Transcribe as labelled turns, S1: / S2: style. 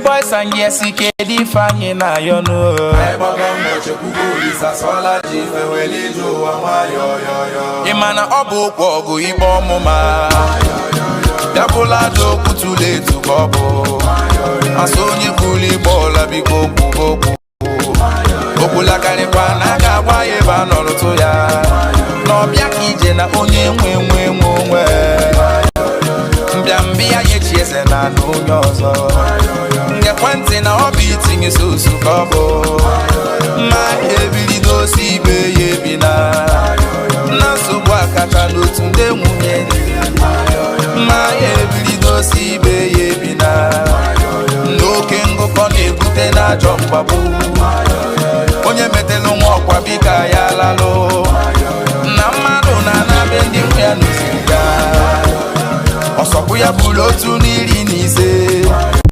S1: Boys and girls, kedu ife anyị na-ayọ nụ?
S2: Anyị gbago mbọ chekwugo Olisa sọla ji ife wele ije ụwa nwayọọ yọyọ.
S1: Ị ma na ọ bụ okwu ọgụ ikpe ọmụma bịabụla ajọ okwu tụrụ etu ka ọ bụ asụ onye buru igbe ọla. Biko kwuba okwu okwulakarịkwa na a ga-agba ya ebe a nọrụtụ ya na ọbịa ka ije na onye nwe nwe nwe onwe mbịambịa ya echi eze na ana onye ọzọ. Ngekwentị na ọ bụ itinye sosu ka ọ bụ mma ebilidosi ibe ya ebina na nsogbu akacha n'otu ndị nwunye di mma ebilidosi ibe ya ebina n'oke ngụkọ na-ebute n'ajọ mgbagbu.